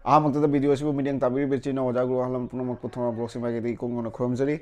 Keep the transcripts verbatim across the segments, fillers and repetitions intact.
ꯑꯍꯥꯟꯕꯃꯛꯇꯗ video ꯑꯁꯤꯕꯨ ꯃꯤꯠꯌꯦꯡ ꯇꯥꯕꯤꯔꯤꯕ ꯏꯆꯤꯟ ꯏꯅꯥꯎ ꯑꯣꯖꯥ ꯒꯨꯔꯨ ꯑꯍꯜ ꯂꯃꯟ ꯄꯨꯝꯅꯃꯛꯄꯨ ꯊꯧꯅꯥ ꯕ꯭ꯂꯣꯒꯁꯀꯤ ꯃꯥꯏꯀꯩꯗꯒꯤ ꯏꯀꯣꯡ ꯀꯣꯡꯅ ꯈꯨꯔꯨꯝꯖꯔꯤ꯫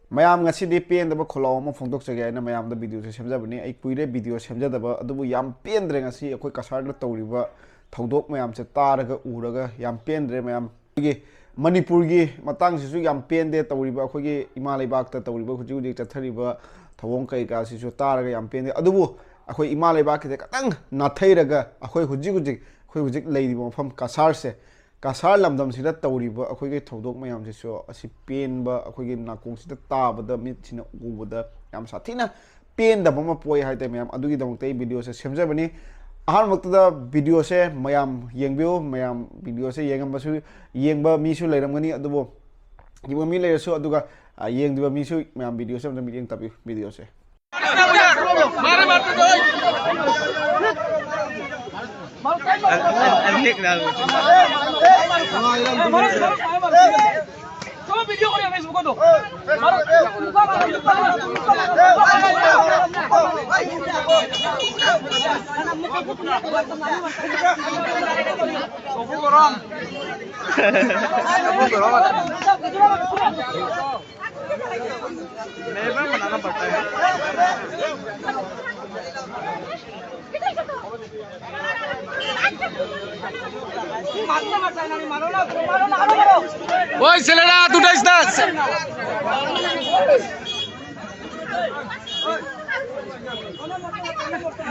ꯃꯌꯥꯝ, ꯉꯁꯤꯗꯤ ꯄꯦꯟꯗꯕ ꯈꯣꯜꯂꯥꯎ ꯑꯃ ꯐꯣꯡꯗꯣꯛꯆꯒꯦ ꯍꯥꯏꯅ ꯃꯌꯥꯝꯗ ꯚꯤꯗꯤꯑꯣꯁꯦ ꯁꯦꯝꯖꯕꯅꯤ꯫ ꯑꯩ ꯀꯨꯏꯔꯦ ꯚꯤꯗꯤꯑꯣ ꯁꯦꯝꯖꯗꯕ, ꯑꯗꯨꯕꯨ ꯌꯥꯝ ꯄꯦꯟꯗ꯭ꯔꯦ ꯉꯁꯤ ꯑꯩꯈꯣꯏ ꯀꯁꯥꯔꯗ ꯇꯧꯔꯤꯕ ꯊꯧꯗꯣꯛ ꯃꯌꯥꯝꯁꯦ ꯇꯥꯔꯒ ꯎꯔꯒ ꯌꯥꯝ ꯄꯦꯟꯗ꯭ꯔꯦ ꯃꯌꯥꯝ꯫ ꯑꯩꯈꯣꯏꯒꯤ ꯃꯅꯤꯄꯨꯔꯒꯤ ꯃꯇꯥꯡꯁꯤꯁꯨ ꯌꯥꯝ ꯄꯦꯟꯗꯦ ꯇꯧꯔꯤꯕ, ꯑꯩꯈꯣꯏꯒꯤ ꯏꯃꯥ ꯂꯩꯕꯥꯛꯇ ꯇꯧꯔꯤꯕ, ꯍꯧꯖꯤꯛ ꯍꯧꯖꯤꯛ ꯆꯠꯊꯔꯤꯕ ꯊꯧꯑꯣꯡ ꯀꯩꯀꯥꯁꯤꯁꯨ ꯇꯥꯔꯒ ꯌꯥꯝ ꯄꯦꯟꯗꯦ꯫ ꯑꯗꯨꯕꯨ ꯑꯩꯈꯣꯏ ꯏꯃꯥ ꯂꯩꯕꯥꯛꯀꯤꯗ ꯈꯤꯇꯪ ꯅꯥꯊꯩꯔꯒ ꯑꯩꯈꯣꯏ ꯍꯧꯖꯤꯛ ꯍꯧꯖꯤꯛ, ꯑꯩꯈꯣꯏ ꯍꯧꯖꯤꯛ ꯂꯩꯔꯤꯕ ꯃꯐꯝ ꯀꯁꯥꯔꯁꯦ, ꯀꯁꯥꯔ ꯂꯝꯗꯝꯁꯤꯗ ꯇꯧꯔꯤꯕ ꯑꯩꯈꯣꯏꯒꯤ ꯊꯧꯗꯣꯛ ꯃꯌꯥꯝꯁꯤꯁꯨ ꯑꯁꯤ ꯄꯦꯟꯕ, ꯑꯩꯈꯣꯏꯒꯤ ꯅꯥꯀꯣꯡꯁꯤꯗ ꯇꯥꯕꯗ, ꯃꯤꯠꯁꯤꯅ ꯎꯕꯗ ꯌꯥꯝ ꯁꯥꯊꯤꯅ ꯄꯦꯟꯗꯕ ꯑꯃ ꯄꯣꯛꯏ ꯍꯥꯏꯇꯥꯔꯦ ꯃꯌꯥꯝ꯫ ꯑꯗꯨꯒꯤꯗꯃꯛꯇ ꯑꯩ ꯚꯤꯗꯤꯑꯣꯁꯦ ꯁꯦꯝꯖꯕꯅꯤ꯫ ꯑꯍꯥꯟꯕꯃꯛꯇꯗ ꯚꯤꯗꯤꯑꯣꯁꯦ ꯃꯌꯥꯝ ꯌꯦꯡꯕꯤꯌꯨ꯫ ꯃꯌꯥꯝ ꯚꯤꯗꯤꯑꯣꯁꯦ ꯌꯦꯡꯉꯝꯕꯁꯨ, ꯌꯦꯡꯕ ꯃꯤꯁꯨ ꯂꯩꯔꯝꯒꯅꯤ, ꯑꯗꯨꯕꯨ ꯌꯦꯡꯕ ꯃꯤ ꯂꯩꯔꯁꯨ, ꯑꯗꯨꯒ, ꯑ, ꯌꯦꯡꯗꯕ ꯃꯤꯁꯨ ꯃꯌꯥꯝ ꯚꯤꯗꯤꯑꯣꯁꯦ ꯑꯝꯇ ꯃꯤꯠꯌꯦꯡ ꯇꯥꯕꯤꯌꯨ, ꯚꯤꯗꯤꯑꯣꯁꯦ꯫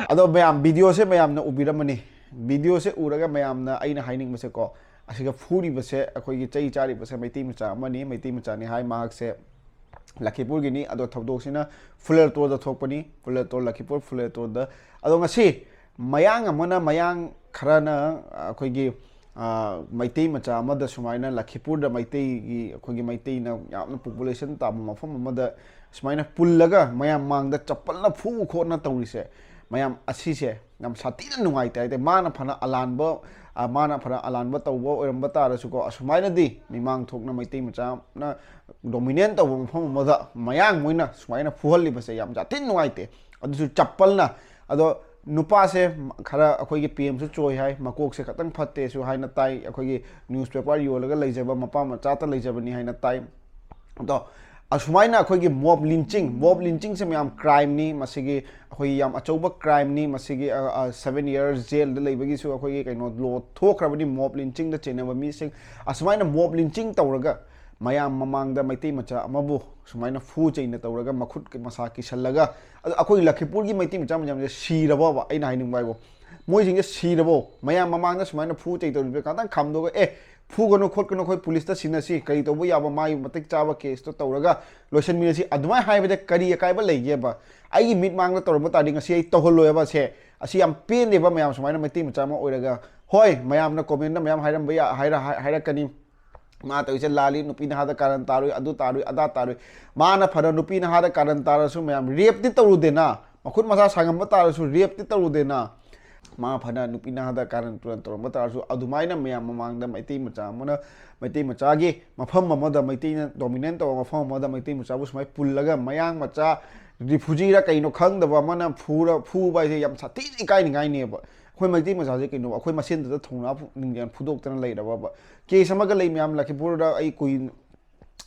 ꯑꯗꯣ ꯃꯌꯥꯝ, ꯚꯤꯗꯤꯑꯣꯁꯦ ꯃꯌꯥꯝꯅ ꯎꯕꯤꯔꯝꯃꯅꯤ꯫ ꯚꯤꯗꯤꯑꯣꯁꯦ ꯎꯔꯒ ꯃꯌꯥꯝꯅ, ꯑꯩꯅ ꯍꯥꯏꯅꯤꯡꯕꯁꯦꯀꯣ, ꯑꯁꯤꯒ ꯐꯨꯔꯤꯕꯁꯦ, ꯑꯩꯈꯣꯏꯒꯤ ꯆꯩ ꯆꯥꯔꯤꯕꯁꯦ ꯃꯩꯇꯩ ꯃꯆꯥ ꯑꯃꯅꯤ, ꯃꯩꯇꯩ ꯃꯆꯥꯅꯤ ꯍꯥꯏ꯫ ꯃꯍꯥꯛꯁꯦ ꯂꯈꯤꯄꯨꯔꯒꯤꯅꯤ꯫ ꯑꯗꯣ ꯊꯧꯗꯣꯛꯁꯤꯅ ꯐꯨꯂꯦꯜꯇꯣꯜꯗ ꯊꯣꯛꯄꯅꯤ, ꯐꯨꯂꯦꯜꯇꯣꯜ, ꯂꯈꯤꯄꯨꯔ ꯐꯨꯂꯦꯜꯇꯣꯜꯗ꯫ ꯑꯗꯣ ꯉꯁꯤ ꯃꯌꯥꯡ ꯑꯃꯅ, ꯃꯌꯥꯡ ꯈꯔꯅ ꯑꯩꯈꯣꯏꯒꯤ, ꯑ, ꯃꯩꯇꯩ ꯃꯆꯥ ꯑꯃꯗ ꯁꯨꯃꯥꯏꯅ ꯂꯈꯤꯄꯨꯔꯗ ꯃꯩꯇꯩꯒꯤ, ꯑꯩꯈꯣꯏꯒꯤ ꯃꯩꯇꯩꯅ ꯌꯥꯝꯅ population ꯇꯥꯕ ꯃꯐꯝ ꯑꯃꯗ ꯁꯨꯃꯥꯏꯅ ꯄꯨꯜꯂꯒ ꯃꯌꯥꯝ ꯃꯥꯡꯗ ꯆꯄꯜꯅ ꯐꯨ ꯈꯣꯠꯅ ꯇꯧꯔꯤꯁꯦ, ꯃꯌꯥꯝ ꯑꯁꯤꯁꯦ ꯌꯥꯝ ꯁꯥꯊꯤꯅ ꯅꯨꯡꯉꯥꯏꯇꯦ ꯍꯥꯏꯇꯥꯔꯦ꯫ ꯃꯥꯅ ꯐꯅ ꯑꯂꯥꯟꯕ, ꯑ, ꯃꯥꯅ ꯐꯅ ꯑꯂꯥꯟꯕ ꯇꯧꯕ ꯑꯣꯏꯔꯝꯕ ꯇꯥꯔꯁꯨꯀꯣ, ꯑꯁꯨꯃꯥꯏꯅꯗꯤ ꯃꯤꯃꯥꯡ ꯊꯣꯛꯅ ꯃꯩꯇꯩ ꯃꯆꯥꯅ dominate ꯇꯧꯕ ꯃꯐꯝ ꯑꯃꯗ ꯃꯌꯥꯡ ꯃꯣꯏꯅ ꯁꯨꯃꯥꯏꯅ ꯐꯨꯍꯜꯂꯤꯕꯁꯦ ꯌꯥꯝ ꯁꯥꯊꯤꯅ ꯅꯨꯡꯉꯥꯏꯇꯦ꯫ ꯑꯗꯨꯁꯨ ꯆꯄꯜꯅ꯫ ꯑꯗꯣ ꯅꯨꯄꯥꯁꯦ ꯈꯔ ꯑꯩꯈꯣꯏꯒꯤ ꯄꯤ ꯑꯦꯝꯁꯨ ꯆꯣꯏ ꯍꯥꯏ, ꯃꯀꯣꯛꯁꯦ ꯈꯇꯪ ꯐꯠꯇꯦꯁꯨ ꯍꯥꯏꯅ ꯇꯥꯏ꯫ ꯑꯩꯈꯣꯏꯒꯤ ꯅ꯭ꯌꯨꯁꯄꯦꯄꯔ ꯌꯣꯜꯂꯒ ꯂꯩꯖꯕ ꯃꯄꯥ ꯃꯆꯥꯇ ꯂꯩꯖꯕꯅꯤ ꯍꯥꯏꯅ ꯇꯥꯏ꯫ ꯑꯗꯣ ꯑꯁꯨꯃꯥꯏꯅ ꯑꯩꯈꯣꯏꯒꯤ ꯃꯣꯕ ꯂꯤꯟꯆꯤꯡ, ꯃꯣꯕ ꯂꯤꯟꯆꯤꯡꯁꯦ ꯃꯌꯥꯝ ꯀ꯭ꯔꯥꯏꯝꯅꯤ, ꯃꯁꯤꯒꯤ ꯑꯩꯈꯣꯏꯒꯤ ꯌꯥꯝ ꯑꯆꯧꯕ ꯀ꯭ꯔꯥꯏꯝꯅꯤ꯫ ꯃꯁꯤꯒꯤ ꯁꯚꯦꯟ ꯌꯔꯁ ꯖꯦꯜꯗ ꯂꯩꯕꯒꯤꯁꯨ ꯑꯩꯈꯣꯏꯒꯤ ꯀꯩꯅꯣ ꯂꯣ ꯊꯣꯛꯈ꯭ꯔꯕꯅꯤ ꯃꯣꯕ ꯂꯤꯟꯆꯤꯡꯗ ꯆꯦꯟꯅꯕ ꯃꯤꯁꯤꯡ꯫ ꯑꯁꯨꯃꯥꯏꯅ ꯃꯣꯕ ꯂꯤꯟꯆꯤꯡ ꯇꯧꯔꯒ ꯃꯌꯥꯝ ꯃꯃꯥꯡꯗ ꯃꯩꯇꯩ ꯃꯆꯥ ꯑꯃꯕꯨ ꯁꯨꯃꯥꯏꯅ ꯐꯨ ꯆꯩꯅ ꯇꯧꯔꯒ ꯃꯈꯨꯠ ꯃꯁꯥ ꯀꯤꯁꯜꯂꯒ, ꯑꯗꯣ ꯑꯩꯈꯣꯏ ꯂꯈꯤꯄꯨꯔꯒꯤ ꯃꯩꯇꯩ ꯃꯆꯥ ꯃꯌꯥꯝꯁꯦ ꯁꯤꯔꯕꯕ? ꯑꯩꯅ ꯍꯥꯏꯅꯤꯡꯕ ꯍꯥꯏꯕꯨ, ꯃꯣꯏꯁꯤꯡꯁꯦ ꯁꯤꯔꯕꯣ? ꯃꯌꯥꯝ ꯃꯃꯥꯡꯗ ꯁꯨꯃꯥꯏꯅ ꯐꯨ ꯆꯩ ꯇꯧꯔꯤꯕꯁꯦ ꯉꯥꯛꯇꯪ ꯈꯥꯝꯗꯣꯛꯑꯒ, "ꯑꯦ, ꯐꯨꯒꯅꯨ ꯈꯣꯠꯀꯅꯨ, ꯑꯩꯈꯣꯏ ꯄꯨꯂꯤꯁꯇ ꯁꯤꯟꯅꯁꯤ, ꯀꯔꯤ ꯇꯧꯕ ꯌꯥꯕ ꯃꯥꯒꯤ ꯃꯇꯤꯛ ꯆꯥꯕ ꯀꯦꯁꯇꯣ ꯇꯧꯔꯒ ꯂꯣꯏꯁꯤꯟꯃꯤꯟꯅꯁꯤ"? ꯑꯗꯨꯃꯥꯏꯅ ꯍꯥꯏꯕꯗ ꯀꯔꯤ ꯑꯀꯥꯏꯕ ꯂꯩꯒꯦꯕ? ꯑꯩꯒꯤ ꯃꯤꯠ ꯃꯥꯡꯗ ꯇꯧꯔꯝꯕ ꯇꯥꯔꯗꯤ ꯉꯁꯤ ꯑꯩ ꯇꯧꯍꯜꯂꯣꯏꯕ꯫ ꯁꯦ, ꯑꯁꯤ ꯌꯥꯝ ꯄꯦꯟꯗꯦꯕ꯫ ꯃꯌꯥꯝ ꯁꯨꯃꯥꯏꯅ ꯃꯩꯇꯩ ꯃꯆꯥ ꯑꯃ ꯑꯣꯏꯔꯒ, ꯍꯣꯏ, ꯃꯌꯥꯝꯅ ꯀꯣꯃꯦꯟꯗ ꯃꯌꯥꯝ ꯍꯥꯏꯔꯝꯕ ꯌꯥ-, ꯍꯥꯏꯔ-, ꯍꯥꯏ-, ꯍꯥꯏꯔꯛꯀꯅꯤ, "ꯃꯥ ꯇꯧꯔꯤꯁꯦ ꯂꯥꯜꯂꯤ, ꯅꯨꯄꯤ ꯅꯍꯥꯗ ꯀꯥꯔꯟ ꯇꯥꯔꯣꯏ, ꯑꯗꯨ ꯇꯥꯔꯣꯏ, ꯑꯗꯥ ꯇꯥꯔꯣꯏ"꯫ ꯃꯥꯅ ꯐꯅ ꯅꯨꯄꯤ ꯅꯍꯥꯗ ꯀꯥꯔꯟ ꯇꯥꯔꯁꯨ ꯃꯌꯥꯝ ꯔꯦꯞꯇꯤ ꯇꯧꯔꯨꯗꯦꯅ, ꯃꯈꯨꯠ ꯃꯁꯥ ꯁꯥꯡꯉꯝꯕ ꯇꯥꯔꯁꯨ ꯔꯦꯞꯇꯤ ꯇꯧꯔꯨꯗꯦꯅ꯫ ꯃꯥ ꯐꯅ ꯅꯨꯄꯤ ꯅꯍꯥꯗ ꯀꯥꯔꯟ ꯇꯨꯔꯟ ꯇꯧꯔꯝꯕ ꯇꯥꯔꯁꯨ, ꯑꯗꯨꯃꯥꯏꯅ ꯃꯌꯥꯝ ꯃꯃꯥꯡꯗ ꯃꯩꯇꯩ ꯃꯆꯥ ꯑꯃꯅ, ꯃꯩꯇꯩ ꯃꯆꯥꯒꯤ ꯃꯐꯝ ꯑꯃꯗ, ꯃꯩꯇꯩꯅ ꯗꯣꯃꯤꯅꯦꯠ ꯇꯧꯕ ꯃꯐꯝ ꯑꯃꯗ ꯃꯩꯇꯩ ꯃꯆꯥꯕꯨ ꯁꯨꯃꯥꯏꯅ ꯄꯨꯜꯂꯒ ꯃꯌꯥꯡ ꯃꯆꯥ ꯔꯤꯐꯨꯖꯤꯔ ꯀꯩꯅꯣ ꯈꯪꯗꯕ ꯑꯃꯅ ꯐꯨꯔ-, ꯐꯨꯕ ꯍꯥꯏꯁꯦ ꯌꯥꯝ ꯁꯥꯊꯤꯅ ꯏꯀꯥꯏꯅꯤꯡꯉꯥꯏꯅꯦꯕ꯫ ꯑꯩꯈꯣꯏ ꯃꯩꯇꯩ ꯃꯆꯥꯁꯦ ꯀꯩꯅꯣ, ꯑꯩꯈꯣꯏ ꯃꯁꯦꯟꯗꯨꯗ ꯊꯧꯅꯥ ꯐꯨ-, ꯅꯤꯡꯖꯦꯜ ꯐꯨꯗꯣꯛꯇꯅ ꯂꯩꯔꯕꯕ? ꯀꯦꯁ ꯑꯃꯒ ꯂꯩ ꯃꯌꯥꯝ, ꯂꯈꯤꯄꯨꯔꯗ ꯑꯩ ꯀꯨꯏ-,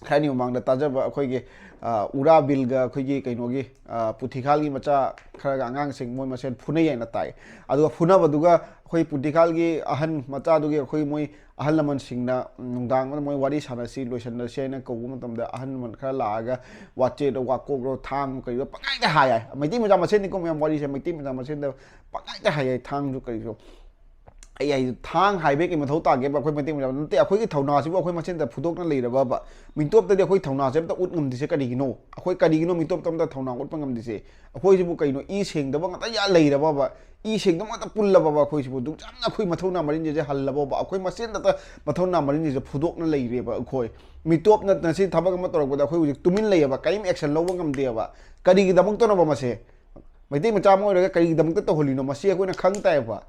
ꯈꯔꯅꯤ ꯃꯃꯥꯡꯗ ꯇꯥꯖꯕ, ꯑꯩꯈꯣꯏꯒꯤ, ꯑ, ꯎꯔꯥ ꯕꯤꯜꯒ ꯑꯩꯈꯣꯏꯒꯤ ꯀꯩꯅꯣꯒꯤ, ꯑ, ꯄꯨꯊꯤꯈꯥꯜꯒꯤ ꯃꯆꯥ ꯈꯔꯒ ꯑꯉꯥꯡꯁꯤꯡ ꯃꯣꯏ ꯃꯁꯦꯟ ꯐꯨꯅꯩ ꯍꯥꯏꯅ ꯇꯥꯏ꯫ ꯑꯗꯨꯒ ꯐꯨꯅꯕꯗꯨꯒ ꯑꯩꯈꯣꯏ ꯄꯨꯊꯤꯈꯥꯜꯒꯤ ꯑꯍꯟ ꯃꯆꯥꯗꯨꯒꯤ ꯑꯩꯈꯣꯏ ꯃꯣꯏ ꯑꯍꯜ ꯂꯃꯟꯁꯤꯡꯅ ꯅꯨꯡꯗꯥꯡ ꯑꯃꯗ ꯃꯣꯏ ꯋꯥꯔꯤ ꯁꯥꯟꯅꯁꯤ, ꯂꯣꯏꯁꯤꯟꯅꯁꯤ ꯍꯥꯏꯅ ꯀꯧꯕ ꯃꯇꯝꯗ ꯑꯍꯜ ꯂꯃꯟ ꯈꯔ ꯂꯥꯛꯑꯒ ꯋꯥꯆꯦꯗꯣ, ꯋꯥꯀꯣꯛꯂꯣ, ꯊꯥꯡ ꯀꯩꯗꯣ ꯄꯪꯍꯥꯏꯗ ꯍꯥꯏ ꯍꯥꯏ꯫ ꯃꯩꯇꯩ ꯃꯆꯥ ꯃꯁꯦꯟꯅꯤꯀꯣ ꯃꯌꯥꯝ ꯋꯥꯔꯤꯁꯦ, ꯃꯩꯇꯩ ꯃꯆꯥ ꯃꯁꯦꯟꯗ ꯄꯪꯍꯥꯏꯗ ꯍꯥꯏ ꯍꯥꯏ, ꯊꯥꯡꯁꯨ ꯀꯔꯤꯁꯨ꯫ ꯑꯩ ꯍꯥꯏꯁꯦ, ꯊꯥꯡ ꯍꯥꯏꯕꯩ ꯀꯩ ꯃꯊꯧ ꯇꯥꯒꯦꯕ? ꯑꯩꯈꯣꯏ ꯃꯩꯇꯩ ꯃꯆꯥ ꯅꯠꯇꯦ, ꯑꯩꯈꯣꯏꯒꯤ ꯊꯧꯅꯥꯁꯤꯕꯨ ꯑꯩꯈꯣꯏ ꯃꯁꯦꯟꯗ ꯐꯨꯗꯣꯛꯅ ꯂꯩꯔꯕꯕ? ꯃꯤꯇꯣꯞꯇꯗꯤ ꯑꯩꯈꯣꯏ ꯊꯧꯅꯥꯁꯦ ꯑꯝꯇ ꯎꯠ ꯉꯝꯗ꯭ꯔꯤꯁꯦ ꯀꯔꯤꯒꯤꯅꯣ? ꯑꯩꯈꯣꯏ ꯀꯔꯤꯒꯤꯅꯣ ꯃꯤꯇꯣꯞꯇ ꯑꯝꯇ ꯊꯧꯅꯥ ꯎꯠꯄ ꯉꯝꯗ꯭ꯔꯤꯁꯦ? ꯑꯩꯈꯣꯏꯁꯤꯕꯨ ꯀꯩꯅꯣ, ꯏ ꯁꯦꯡꯗꯕ ꯉꯥꯛꯇ ꯌꯥ ꯂꯩꯔꯕꯕ? ꯏ ꯁꯦꯡꯗꯕ ꯉꯥꯛꯇ ꯄꯨꯜꯂꯕꯕ? ꯑꯩꯈꯣꯏꯁꯤꯕꯨ ꯑꯗꯨꯛ ꯌꯥꯝꯅ ꯑꯩꯈꯣꯏ ꯃꯊꯧꯅꯥ ꯃꯔꯤꯟꯁꯤꯁꯦ ꯍꯜꯂꯕꯕ? ꯑꯩꯈꯣꯏ ꯃꯁꯦꯟꯗꯇ ꯃꯊꯧꯅꯥ ꯃꯔꯤꯟꯁꯤꯁꯦ ꯐꯨꯗꯣꯛꯅ ꯂꯩꯔꯦꯕ꯫ ꯑꯩꯈꯣꯏ ꯃꯤꯇꯣꯞꯅ ꯉꯁꯤ ꯊꯕꯛ ꯑꯃ ꯇꯧꯔꯛꯄꯗ ꯑꯩꯈꯣꯏ ꯍꯧꯖꯤꯛ ꯇꯨꯃꯤꯟ ꯂꯩꯌꯦꯕ, ꯀꯔꯤꯝ ꯑꯦꯛꯁꯟ ꯂꯧꯕ ꯉꯝꯗꯦꯕ꯫ ꯀꯔꯤꯒꯤꯗꯃꯛꯇꯅꯣꯕ ꯃꯁꯦ? ꯃꯩꯇꯩ ꯃꯆꯥ ꯑꯃ ꯑꯣꯏꯔꯒ ꯀꯔꯤꯒꯤꯗꯃꯛꯇ ꯇꯧꯍꯜꯂꯤꯅꯣ? ꯃꯁꯤ ꯑꯩꯈꯣꯏꯅ ꯈꯪ ꯇꯥꯏꯕ꯫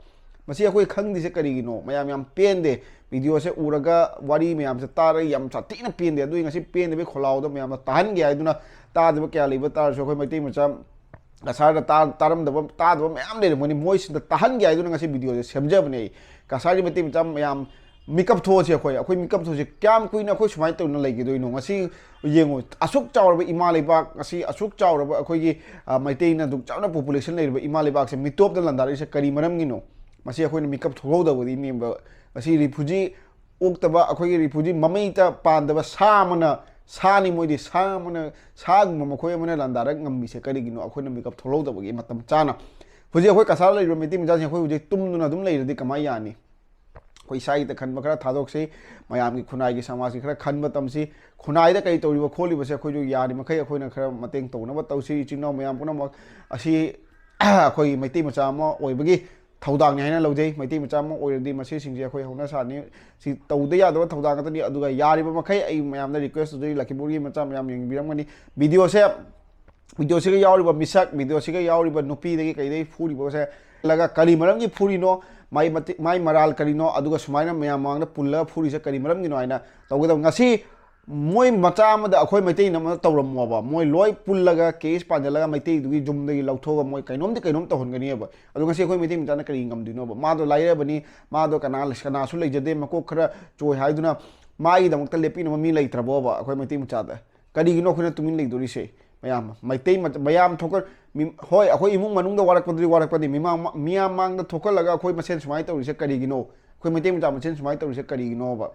ꯃꯁꯤ ꯑꯩꯈꯣꯏ ꯈꯪꯗ꯭ꯔꯤꯁꯦ ꯀꯔꯤꯒꯤꯅꯣ? ꯃꯌꯥꯝ ꯌꯥꯝ ꯄꯦꯟꯗꯦ꯫ ꯚꯤꯗꯤꯑꯣꯁꯦ ꯎꯔꯒ, ꯋꯥꯔꯤ ꯃꯌꯥꯝꯁꯦ ꯇꯥꯔꯒ ꯌꯥꯝ ꯁꯥꯊꯤꯅ ꯄꯦꯟꯗꯦ꯫ ꯑꯗꯨꯒꯤ ꯉꯁꯤ ꯄꯦꯟꯗꯕꯒꯤ ꯈꯣꯜꯂꯥꯎꯗꯣ ꯃꯌꯥꯝꯅ ꯇꯥꯍꯟꯒꯦ ꯍꯥꯏꯗꯨꯅ, ꯇꯥꯗꯕ ꯀꯌꯥ ꯂꯩꯕ ꯇꯥꯔꯁꯨ ꯑꯩꯈꯣꯏ ꯃꯩꯇꯩ ꯃꯆꯥ ꯀꯁꯥꯔꯗ ꯇꯥ-, ꯇꯥꯔꯝꯗꯕ, ꯇꯥꯗꯕ ꯃꯌꯥꯝ ꯂꯩꯔꯝꯒꯅꯤ, ꯃꯣꯏꯁꯤꯗ ꯇꯥꯍꯟꯒꯦ ꯍꯥꯏꯗꯨꯅ ꯉꯁꯤ ꯚꯤꯗꯤꯑꯣꯁꯦ ꯁꯦꯝꯖꯕꯅꯦ ꯑꯩ꯫ ꯀꯁꯥꯔꯒꯤ ꯃꯩꯇꯩ ꯃꯆꯥ ꯃꯌꯥꯝ, ꯃꯤꯀꯞ ꯊꯣꯛꯑꯁꯤ ꯑꯩꯈꯣꯏ꯫ ꯑꯩꯈꯣꯏ ꯃꯤꯀꯞ ꯊꯣꯛꯑꯁꯤ꯫ ꯀꯌꯥꯝ ꯀꯨꯏꯅ ꯑꯩꯈꯣꯏ ꯁꯨꯃꯥꯏꯅ ꯇꯧꯅ ꯂꯩꯈꯤꯗꯣꯏꯅꯣ? ꯉꯁꯤ ꯌꯦꯡꯉꯨ, ꯑꯁꯨꯛ ꯆꯥꯎꯔꯕ ꯏꯃꯥ ꯂꯩꯕꯥꯛ, ꯉꯁꯤ ꯑꯁꯨꯛ ꯆꯥꯎꯔꯕ ꯑꯩꯈꯣꯏꯒꯤ, ꯑ, ꯃꯩꯇꯩꯅ ꯑꯗꯨꯛ ꯆꯥꯎꯅ ꯄꯣꯄꯨꯂꯦꯁꯟ ꯂꯩꯔꯤꯕ ꯏꯃꯥ ꯂꯩꯕꯥꯛꯁꯦ ꯃꯤꯇꯣꯞꯇ ꯂꯥꯟꯗꯥꯔꯛꯏꯁꯦ ꯀꯔꯤ ꯃꯔꯝꯒꯤꯅꯣ? ꯃꯁꯤ ꯑꯩꯈꯣꯏꯅ ꯃꯤꯀꯞ ꯊꯣꯛꯍꯧꯗꯕꯗꯤꯅꯦꯕ꯫ ꯉꯁꯤ ꯔꯤꯐ꯭ꯌꯨꯖꯤ ꯑꯣꯛꯇꯕ, ꯑꯩꯈꯣꯏꯒꯤ ꯔꯤꯐ꯭ꯌꯨꯖꯤ ꯃꯃꯩꯇ ꯄꯥꯟꯗꯕ ꯁꯥ ꯑꯃꯅ, ꯁꯥꯅꯤ ꯃꯣꯏꯗꯤ, ꯁꯥ ꯑꯃꯅ, ꯁꯥꯒꯨꯝꯕ ꯃꯈꯣꯏ ꯑꯃꯅ ꯂꯥꯟꯗꯥꯔꯛ ꯉꯝꯃꯤꯁꯦ ꯀꯔꯤꯒꯤꯅꯣ? ꯑꯩꯈꯣꯏꯅ ꯃꯤꯀꯞ ꯊꯣꯛꯍꯧꯗꯕꯒꯤ ꯃꯇꯝ ꯆꯥꯅ꯫ ꯍꯧꯖꯤꯛ ꯑꯩꯈꯣꯏ ꯀꯁꯥꯔ ꯂꯩꯔꯤꯕ ꯃꯩꯇꯩ ꯃꯆꯥꯁꯤꯡ ꯑꯩꯈꯣꯏ ꯍꯧꯖꯤꯛ ꯇꯨꯝꯗꯨꯅ ꯑꯗꯨꯝ ꯂꯩꯔꯗꯤ ꯀꯃꯥꯏꯅ ꯌꯥꯅꯤ? ꯑꯩꯈꯣꯏ ꯏꯁꯥꯒꯤꯗ ꯈꯟꯕ ꯈꯔ ꯊꯥꯗꯣꯛꯁꯤ, ꯃꯌꯥꯝꯒꯤ ꯈꯨꯟꯅꯥꯏꯒꯤ ꯁꯃꯥꯖꯀꯤ ꯈꯔ ꯈꯟꯕ ꯇꯝꯁꯤ꯫ ꯈꯨꯟꯅꯥꯏꯗ ꯀꯔꯤ ꯇꯧꯔꯤꯕ ꯈꯣꯠꯂꯤꯕꯁꯦ ꯑꯩꯈꯣꯏꯁꯨ ꯌꯥꯔꯤꯃꯈꯩ ꯑꯩꯈꯣꯏꯅ ꯈꯔ ꯃꯇꯦꯡ ꯇꯧꯅꯕ ꯇꯧꯁꯤ꯫ ꯏꯆꯤꯟ ꯏꯅꯥꯎ ꯃꯌꯥꯝ ꯄꯨꯝꯅꯃꯛ ꯑꯁꯤ ꯑꯩꯈꯣꯏꯒꯤ ꯃꯩꯇꯩ ꯃꯆꯥ ꯑꯃ ꯑꯣꯏꯕꯒꯤ ꯊꯧꯗꯥꯡꯅꯤ ꯍꯥꯏꯅ ꯂꯧꯖꯩ꯫ ꯃꯩꯇꯩ ꯃꯆꯥ ꯑꯃ ꯑꯣꯏꯔꯗꯤ ꯃꯁꯤꯁꯤꯡꯁꯦ ꯑꯩꯈꯣꯏ ꯍꯧꯅ ꯁꯥꯅꯤ꯫ ꯁꯤ ꯇꯧꯗ ꯌꯥꯗꯕ ꯊꯧꯗꯥꯡ ꯉꯥꯛꯇꯅꯤ꯫ ꯑꯗꯨꯒ ꯌꯥꯔꯤꯕ ꯃꯈꯩ ꯑꯩ ꯃꯌꯥꯝꯗ ꯔꯤꯀ꯭ꯋꯦꯁ ꯇꯧꯖꯔꯤ, ꯂꯈꯤꯄꯨꯔꯒꯤ ꯃꯆꯥ ꯃꯌꯥꯝ ꯌꯦꯡꯕꯤꯔꯝꯒꯅꯤ꯫ ꯚꯤꯗꯤꯑꯣꯁꯦ, ꯚꯤꯗꯤꯑꯣꯁꯤꯒ ꯌꯥꯎꯔꯤꯕ ꯃꯤꯁꯛ, ꯚꯤꯗꯤꯑꯣꯁꯤꯒ ꯌꯥꯎꯔꯤꯕ ꯅꯨꯄꯤꯗꯒꯤ ꯀꯩꯗꯒꯤ ꯐꯨꯔꯤꯕꯁꯦ, ꯂꯒ ꯀꯔꯤ ꯃꯔꯝꯒꯤ ꯐꯨꯔꯤꯅꯣ, ꯃꯥꯏ ꯃꯇꯤ-, ꯃꯥꯏ ꯃꯔꯥꯜ ꯀꯔꯤꯅꯣ, ꯑꯗꯨꯒ ꯁꯨꯃꯥꯏꯅ ꯃꯌꯥꯝ ꯃꯃꯥꯡꯗ ꯄꯨꯜꯂꯒ ꯐꯨꯔꯤꯁꯦ ꯀꯔꯤ ꯃꯔꯝꯒꯤꯅꯣ ꯍꯥꯏꯅ ꯇꯧꯒꯗꯕ꯫ ꯉꯁꯤ ꯃꯣꯏ ꯃꯆꯥ ꯑꯃꯗ ꯑꯩꯈꯣꯏ ꯃꯩꯇꯩꯅ ꯑꯃ ꯇꯧꯔꯝꯃꯣꯕ, ꯃꯣꯏ ꯂꯣꯏ ꯄꯨꯜꯂꯒ ꯀꯦꯁ ꯄꯥꯟꯁꯤꯜꯂꯒ ꯃꯩꯇꯩꯗꯨꯒꯤ ꯌꯨꯝꯗꯒꯤ ꯂꯧꯊꯣꯛꯑꯒ ꯃꯣꯏ ꯀꯩꯅꯣꯝꯗꯤ ꯀꯩꯅꯣꯝ ꯇꯧꯍꯟꯒꯅꯤꯕ꯫ ꯑꯗꯣ ꯉꯁꯤ ꯑꯩꯈꯣꯏ ꯃꯩꯇꯩ ꯃꯆꯥꯅ ꯀꯔꯤ ꯉꯝꯗꯣꯏꯅꯣꯕ? ꯃꯥꯗꯣ ꯂꯥꯏꯔꯕꯅꯤ, ꯃꯥꯗꯣ ꯀꯅꯥ, ꯀꯅꯥꯁꯨ ꯂꯩꯖꯗꯦ, ꯃꯀꯣꯛ ꯈꯔ ꯆꯣꯏ ꯍꯥꯏꯗꯨꯅ ꯃꯥꯒꯤꯗꯃꯛꯇ ꯂꯦꯞꯄꯤꯅꯕ ꯃꯤ ꯂꯩꯇ꯭ꯔꯕꯣꯕ ꯑꯩꯈꯣꯏ ꯃꯩꯇꯩ ꯃꯆꯥꯗ? ꯀꯔꯤꯒꯤꯅꯣ ꯑꯩꯈꯣꯏꯅ ꯇꯨꯃꯤꯟ ꯂꯩꯗꯣꯔꯤꯁꯦ? ꯃꯌꯥꯝ ꯃꯩꯇꯩ ꯃꯆꯥ-, ꯃꯌꯥꯝ ꯊꯣꯛꯀ-, ꯃꯤ-, ꯍꯣꯏ, ꯑꯩꯈꯣꯏ ꯏꯃꯨꯡ ꯃꯅꯨꯡꯗ ꯋꯥꯔꯛꯄꯗꯨꯗꯤ ꯋꯥꯔꯛꯄꯅꯤ, ꯃꯤꯃꯥꯡ-, ꯃꯤꯌꯥꯝ ꯃꯥꯡꯗ ꯊꯣꯛꯍꯜꯂꯒ ꯑꯩꯈꯣꯏ ꯃꯁꯦꯟ ꯁꯨꯃꯥꯏꯅ ꯇꯧꯔꯤꯁꯦ ꯀꯔꯤꯒꯤꯅꯣ? ꯑꯩꯈꯣꯏ ꯃꯩꯇꯩ ꯃꯆꯥ ꯃꯁꯦꯟ ꯁꯨꯃꯥꯏꯅ ꯇꯧꯔꯤꯁꯦ ꯀꯔꯤꯒꯤꯅꯣꯕ?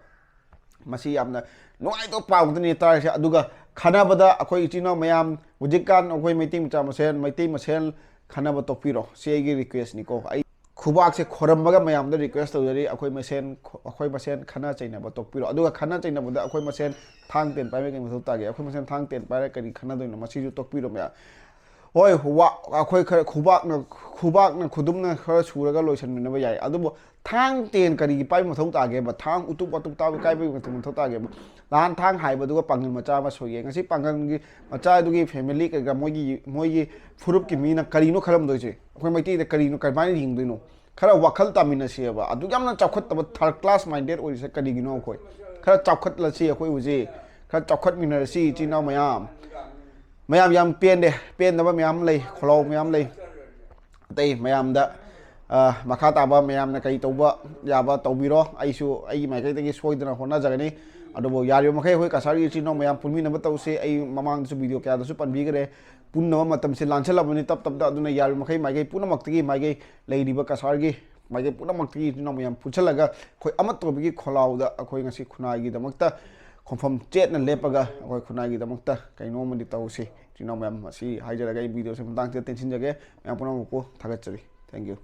ꯃꯁꯤ ꯌꯥꯝꯅ ꯅꯨꯡꯉꯥꯏꯇꯕ ꯄꯥꯎ ꯑꯃꯗꯅꯤ ꯇꯥꯔꯤꯁꯦ꯫ ꯑꯗꯨꯒ ꯈꯟꯅꯕꯗ ꯑꯩꯈꯣꯏ ꯏꯆꯤꯟ ꯏꯅꯥꯎ ꯃꯌꯥꯝ, ꯍꯧꯖꯤꯛꯀꯥꯟ ꯑꯩꯈꯣꯏ ꯃꯩꯇꯩ ꯃꯆꯥ ꯃꯁꯦꯟ, ꯃꯩꯇꯩ ꯃꯁꯦꯟ ꯈꯟꯅꯕ ꯇꯣꯛꯄꯤꯔꯣ꯫ ꯁꯤ ꯑꯩꯒꯤ ꯔꯤꯀ꯭ꯋꯦꯁꯅꯤꯀꯣ꯫ ꯑꯩ ꯈꯨꯕꯥꯛꯁꯦ ꯈꯣꯔꯝꯃꯒ ꯃꯌꯥꯝꯗ ꯔꯤꯀ꯭ꯋꯦꯁ ꯇꯧꯖꯔꯤ, ꯑꯩꯈꯣꯏ ꯃꯁꯦꯟ, ꯑꯩꯈꯣꯏ ꯃꯁꯦꯟ ꯈꯟꯅ ꯆꯩꯅꯕ ꯇꯣꯛꯄꯤꯔꯣ꯫ ꯑꯗꯨꯒ ꯈꯟꯅ ꯆꯩꯅꯕꯗ ꯑꯩꯈꯣꯏ ꯃꯁꯦꯟ ꯊꯥꯡ ꯇꯦꯟ ꯄꯥꯏꯕ ꯀꯩ ꯃꯊꯧ ꯇꯥꯒꯦ? ꯑꯩꯈꯣꯏ ꯃꯁꯦꯟ ꯊꯥꯡ ꯇꯦꯟ ꯄꯥꯏꯔ ꯀꯔꯤ ꯈꯟꯅꯗꯣꯏꯅꯣ? ꯃꯁꯤꯁꯨ ꯇꯣꯛꯄꯤꯔꯣ ꯃꯌꯥꯝ꯫ ꯍꯣꯏ, ꯋꯥ-, ꯑꯩꯈꯣꯏ ꯈꯔ ꯈꯨꯕꯥꯛꯅ, ꯈꯨꯕꯥꯛꯅ ꯈꯨꯗꯨꯝꯅ ꯈꯔ ꯁꯨꯔꯒ ꯂꯣꯏꯁꯤꯟꯃꯤꯟꯅꯕ ꯌꯥꯏ, ꯑꯗꯨꯕꯨ ꯊꯥꯡ ꯇꯦꯟ ꯀꯔꯤꯒꯤ ꯄꯥꯏꯕ ꯃꯊꯧ ꯇꯥꯒꯦꯕ? ꯊꯥꯡ ꯎꯇꯨꯞ ꯋꯥꯇꯨꯞ ꯇꯥꯕ ꯀꯥꯏꯕꯒꯤ ꯃꯊꯧ, ꯃꯊꯧ ꯇꯥꯒꯦꯕ? ꯂꯥꯟ ꯊꯥꯡ ꯍꯥꯏꯕꯗꯨꯒ ꯄꯥꯡꯒꯜ ꯃꯆꯥ ꯑꯃ ꯁꯣꯏꯌꯦ꯫ ꯉꯁꯤ ꯄꯥꯡꯒꯜꯒꯤ ꯃꯆꯥꯗꯨꯒꯤ ꯐꯦꯃꯤꯂꯤ ꯀꯩꯀꯥ ꯃꯣꯏꯒꯤ, ꯃꯣꯏꯒꯤ ꯐꯨꯔꯨꯞꯀꯤ ꯃꯤꯅ ꯀꯔꯤꯅꯣ ꯈꯜꯂꯝꯗꯣꯏꯁꯦ? ꯑꯩꯈꯣꯏ ꯃꯩꯇꯩꯗ ꯀꯔꯤꯅꯣ, ꯀꯃꯥꯏꯅ ꯌꯦꯡꯗꯣꯏꯅꯣ? ꯈꯔ ꯋꯥꯈꯜ ꯇꯥꯃꯤꯟꯅꯁꯦꯕ꯫ ꯑꯗꯨꯛ ꯌꯥꯝꯅ ꯆꯥꯎꯈꯠꯇꯕ, ꯊꯥꯔꯠ ꯀ꯭ꯂꯥꯁ ꯃꯥꯏꯟꯗꯦꯠ ꯑꯣꯏꯔꯤꯁꯦ ꯀꯔꯤꯒꯤꯅꯣ? ꯑꯩꯈꯣꯏ ꯈꯔ ꯆꯥꯎꯈꯠꯂꯁꯤ, ꯑꯩꯈꯣꯏ ꯍꯧꯖꯤꯛ ꯈꯔ ꯆꯥꯎꯈꯠꯃꯤꯟꯅꯔꯁꯤ, ꯏꯆꯤꯟ ꯏꯅꯥꯎ ꯃꯌꯥꯝ꯫ ꯃꯌꯥꯝ ꯌꯥꯝ ꯄꯦꯟꯗꯦ꯫ ꯄꯦꯟꯗꯕ ꯃꯌꯥꯝ ꯂꯩ, ꯈꯣꯜꯂꯥꯎ ꯃꯌꯥꯝ ꯂꯩ꯫ ꯑꯇꯩ ꯃꯌꯥꯝꯗ, ꯑ, ꯃꯈꯥ ꯇꯥꯕ ꯃꯌꯥꯝꯅ ꯀꯩ ꯇꯧꯕ ꯌꯥꯕ ꯇꯧꯕꯤꯔꯣ꯫ ꯑꯩꯁꯨ ꯑꯩꯒꯤ ꯃꯥꯏꯀꯩꯗꯒꯤ ꯁꯣꯏꯗꯅ ꯍꯣꯠꯅꯖꯒꯅꯤ꯫ ꯑꯗꯨꯕꯨ ꯌꯥꯔꯤꯕ ꯃꯈꯩ ꯑꯩꯈꯣꯏ ꯀꯁꯥꯔꯒꯤ ꯏꯆꯤꯟ ꯏꯅꯥꯎ ꯃꯌꯥꯝ ꯄꯨꯟꯃꯤꯟꯅꯕ ꯇꯧꯁꯤ꯫ ꯑꯩ ꯃꯃꯥꯡꯗꯁꯨ ꯚꯤꯗꯤꯑꯣ ꯀꯌꯥꯗꯁꯨ ꯄꯟꯕꯤꯈ꯭ꯔꯦ꯫ ꯄꯨꯟꯅꯕ ꯃꯇꯝꯁꯦ ꯂꯥꯟꯁꯜꯂꯕꯅꯤ ꯇꯞ ꯇꯞꯅ꯫ ꯑꯗꯨꯅ ꯌꯥꯔꯤꯕ ꯃꯈꯩ ꯃꯥꯏꯀꯩ ꯄꯨꯝꯅꯃꯛꯇꯒꯤ, ꯃꯥꯏꯀꯩ ꯂꯩꯔꯤꯕ ꯀꯁꯥꯔꯒꯤ ꯃꯥꯏꯀꯩ ꯄꯨꯝꯅꯃꯛꯇꯒꯤ ꯏꯆꯤꯟ ꯏꯅꯥꯎ ꯃꯌꯥꯝ ꯄꯨꯟꯁꯤꯜꯂꯒ ꯑꯩꯈꯣꯏ ꯑꯃꯠꯇ ꯑꯣꯏꯕꯒꯤ ꯈꯣꯜꯂꯥꯎꯗ ꯑꯩꯈꯣꯏ ꯉꯁꯤ ꯈꯨꯟꯅꯥꯏꯒꯤꯗꯃꯛꯇ ꯈꯣꯡꯐꯝ ꯆꯦꯠꯅ ꯂꯦꯞꯄꯒ ꯑꯩꯈꯣꯏ ꯈꯨꯟꯅꯥꯏꯒꯤꯗꯃꯛꯇ ꯀꯩꯅꯣꯝꯃꯗꯤ ꯇꯧꯁꯤ꯫ ꯏꯆꯤꯟ ꯏꯅꯥꯎ ꯃꯌꯥꯝ, ꯑꯁꯤ ꯍꯥꯏꯖꯔꯒ ꯑꯩ ꯚꯤꯗꯤꯑꯣꯁꯦ ꯃꯇꯥꯡꯁꯤꯗ ꯇꯦꯟꯁꯤꯟꯖꯒꯦ꯫ ꯃꯌꯥꯝ ꯄꯨꯝꯅꯃꯛꯄꯨ ꯊꯥꯒꯠꯆꯔꯤ꯫ Thank you꯫